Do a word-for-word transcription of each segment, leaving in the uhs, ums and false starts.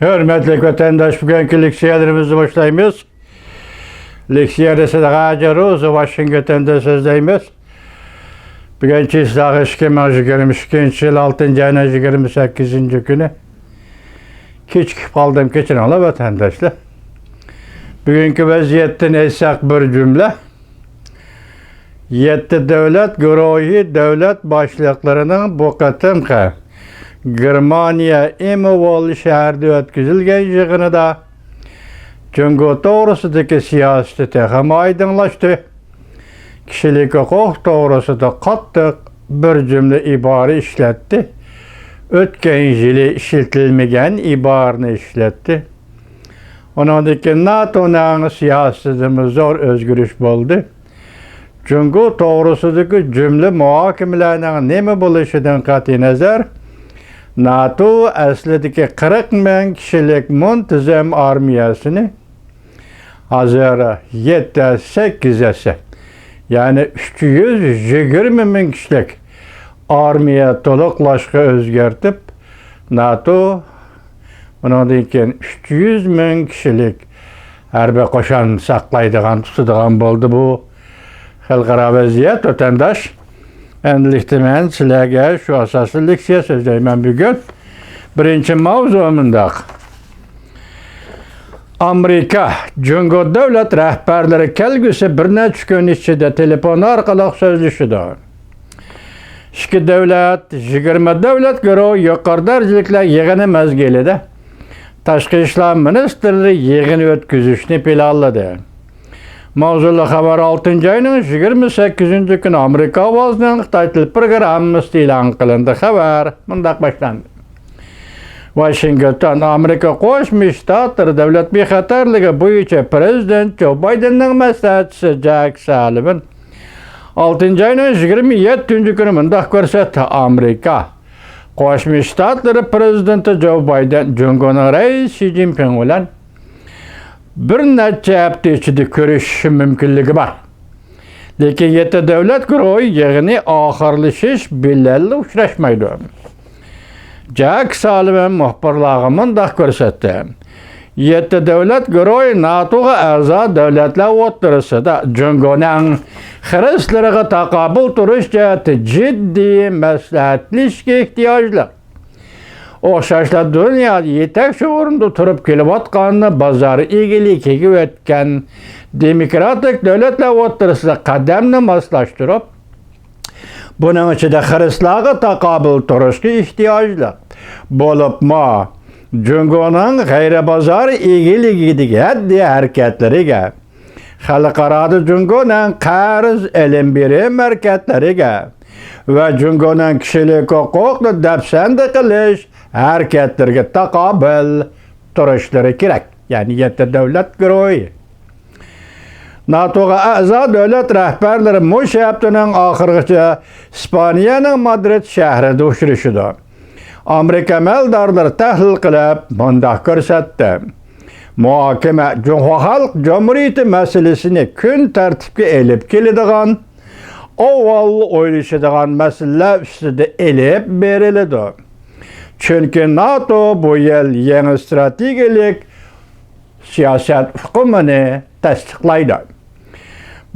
ھۆرمەتلىك ۋەتەنداش، بۈگۈنكى لېكسىيەلىرىمىزنى باشلايمىز. لېكسىيەنى سىدىغا ھاجىر روزى، ۋاشىنگتوندىن سۆزلەيمىز. بۈگۈن چىسلاغ ئىككى مىڭ يىگىرمە ئىككىنچى يىل ئالتىنچى ئاينىڭ يىگىرمە سەككىزىنچى كۈنى. كېچىكىپ قالدىم، كەچۈرۈڭلار ۋەتەنداشلار. بۈگۈنكى ۋەزىيەتتىن ئېيتساق بىر جۈملە. يەتتە دۆلەت گۇرۇھى دۆلەت باشلىقلىرىنىڭ بۇ قېتىمقى گېرمانىيە ئېمموۋال شەھىرىدە ئۆتكۈزۈلگەن يىغىنىدا جۇڭگو توغرىسىدىكى سىياسىتى تېخىمۇ ئايدىڭلاشتى. كىشىلىك ھوقۇق توغرىسىدا قاتتىق بىر جۈملە ئىبارە ئىشلەتتى. ئۆتكەن يىلى ئىشلىتىلمىگەن ئىبارىنى ئىشلەتتى. ئۇنىڭدىن كېيىن ناتونىڭ سىياسىتىدىمۇ زور ئۆزگىرىش بولدى. جۇڭگو توغرىسىدىكى جۈملە مۇھاكىمىلەرنىڭ نېمە بولۇشىدىن قەتئىينەزەر، ناتو ئەسلىدىكى قىرىق مىڭ كىشىلىك مۇنتىزەم ئارمىيەسىنى ھازىر يەتتە، سەككىز ھەسسە، يەنى ئۈچ يۈز يىگىرمە مىڭ كىشىلىك ئارمىيە تولۇقلاشقا ئۆزگەرتىپ، ناتو ئۇنىڭدىن كېيىن ئۈچ يۈز مىڭ كىشىلىك ھەربىي قوشۇن ساقلايدىغان، تۇتىدىغان بولدى. بۇ خەلقئارا ۋەزىيەت، ۋەتەنداش. ئەمدىلىكتە مەن سىلەرگە شۇ ئاساستا لېكسىيە سۆزلەيمەن بۈگۈن. بىرىنچى ماۋزۇ مۇنداق. ئامېرىكا، جۇڭگو دۆلەت رەھبەرلىرى كەلگۈسى بىر نەچچە كۈن ئىچىدە تېلېفون ئارقىلىق سۆزلىشىدۇ. ئىككى دۆلەت، يىگىرمە دۆلەت گۇرۇھى يۇقىرى دەرىجىلىكلەر يىغىنى مەزگىلىدە تاشقى ئىشلار مىنىستىرلىرى يىغىنى ئۆتكۈزۈشنى پىلانلىدى. ماۋزۇلۇق خەۋەر ئالتىنچى ئاينىڭ يىگىرمە سەككىزىنچى كۈنى ئامېرىكا ئاۋازىنىڭ خىتاي تىل پروگراممىسىدا ئېلان قىلىندى. خەۋەر مۇنداق باشلاندى. ۋاشىنگتون، ئامېرىكا قوشما شتاتلىرى دۆلەت بىخەتەرلىكى بويىچە پىرېزىدېنت جو بايدېننىڭ مەسلىھەتچىسى جاك سالىۋان ئالتىنچى ئاينىڭ يىگىرمە يەتتىنچى كۈنى مۇنداق كۆرسەتتى: ئامېرىكا قوشما شتاتلىرى پىرېزىدېنتى جو بايدېن جۇڭگونىڭ رەئىسى شى جىنپىڭ بىلەن بىر نەچچە ھەپتە ئىچىدە كۆرۈشۈشى مۇمكىنلىكى بار. لېكىن يەتتە دۆلەت گۇرۇھى يىغىنى ئاخىرلىشىش بىلەنلا ئۇچراشمايدۇ. جاك سالىۋان مۇخبىرلارغا مۇنداق كۆرسەتتى: يەتتە دۆلەت گۇرۇھى ناتوغا ئەزا دۆلەتلەر ئوتتۇرىسىدا جۇڭگونىڭ خىرىسلىرىغا تاقابىل تۇرۇش جەھەتتە جىددىي مەسلىھەتلىشىشكە ئېھتىياجلىق. ئوخشاشلا دۇنيادا يېتەكچى ئورۇندا تۇرۇپ كېلىۋاتقان بازار ئىگىلىكىگە ئۆتكەن دېموكراتىك دۆلەتلەر ئوتتۇرىسىدا قەدەمنى ماسلاشتۇرۇپ، بۇنىڭ ئىچىدە خىرىسلارغا تاقابىل تۇرۇشقا ئېھتىياجلىق. بولۇپمۇ جۇڭگونىڭ غەيرىي بازار ئىگىلىكىدىكى ھەددىي ھەرىكەتلىرىگە، خەلقئارادا جۇڭگونىڭ قەرز ئېلىم بېرىم ھەرىكەتلىرىگە ۋە جۇڭگونىڭ كىشىلىك ھوقۇقنى دەپسەندە قىلىش ھەرىكەتلىرىگە تاقابىل تۇرۇشلىرى كېرەك. يەنى يەتتە دۆلەت گۇرۇھى. ناتوغا ئەزا دۆلەت رەھبەرلىرى مۇشۇ ھەپتىنىڭ ئاخىرىغىچە ئىسپانىيەنىڭ مادرىد شەھىرىدە ئۇچرىشىدۇ. ئامېرىكا ئەمەلدارلىرى تەھلىل قىلىپ مۇنداق كۆرسەتتى: مۇھاكىمە جۇڭخۇا خەلق جۇمھۇرىيىتى مەسىلىسىنى كۈن تەرتىپكە ئېلىپ كېلىدىغان، ئاۋۋال ئويلىشىدىغان مەسىلىلەر ئۈستىدە ئېلىپ بېرىلىدۇ. چۈنكى ناتو بۇ يىل يېڭى ئىستراتېگىيەلىك سىياسەت ئۇقۇمىنى تەستىقلايدۇ.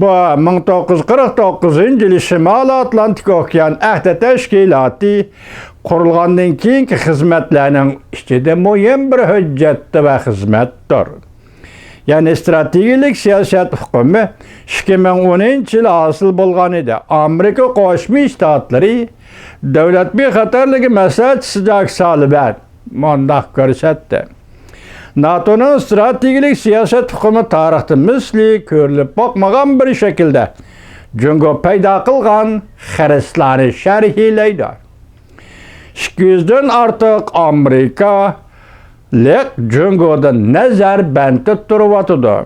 بۇ مىڭ توققۇز يۈز قىرىق توققۇزىنچى يىلى شىمالىي ئاتلانتىك ئوكيان ئەھدى تەشكىلاتى قۇرۇلغاندىن كېيىنكى خىزمەتلەرنىڭ ئىچىدە مۇھىم بىر ھۆججەت ۋە خىزمەتتۇر. يەنى ئىستراتېگىيەلىك سىياسەت ئۇقۇمى ئىككى مىڭ ئونىنچى يىلى ھاسىل بولغان ئىدى. ئامېرىكا قوشما شتاتلىرى دۆلەت بىخەتەرلىكى مەسلىھەتچىسى جاك سالىۋان مۇنداق كۆرسەتتى: ناتونىڭ ئىستراتېگىيەلىك سىياسەت ئۇقۇمى تارىختا مىسلى كۆرۈلۈپ باقمىغان بىر شەكىلدە جۇڭگو پەيدا قىلغان خىرىسلارنى شەرھلەيدۇ. ئىككى يۈزدىن ئارتۇق ئامېرىكىلىق جۇڭگودا نەزەربەندتە تۇرۇۋاتىدۇ.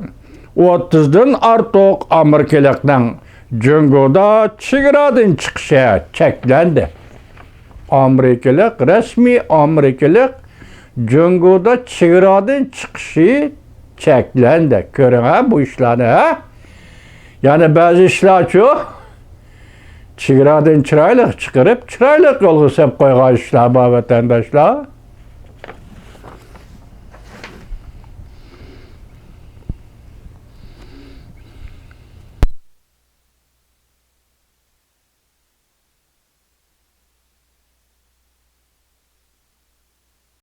ئوتتۇزدىن ئارتۇق ئامېرىكىلىقنىڭ جۇڭگودا چېگرادىن چىقىشى چەكلەندى. ئامېرىكىلىق، رەسمىي ئامېرىكىلىق جۇڭگودا چېگرادىن چىقىشى چەكلەندى. كۆرۈڭ ھە بۇ ئىشلارنى، ھە؟ يەنە بەزى ئىشلارچۇ، چېگرادىن چىرايلىق چىقىرىپ، چىرايلىق يولغا سەپ قويغان ئىشلار بار، ۋەتەنداشلار.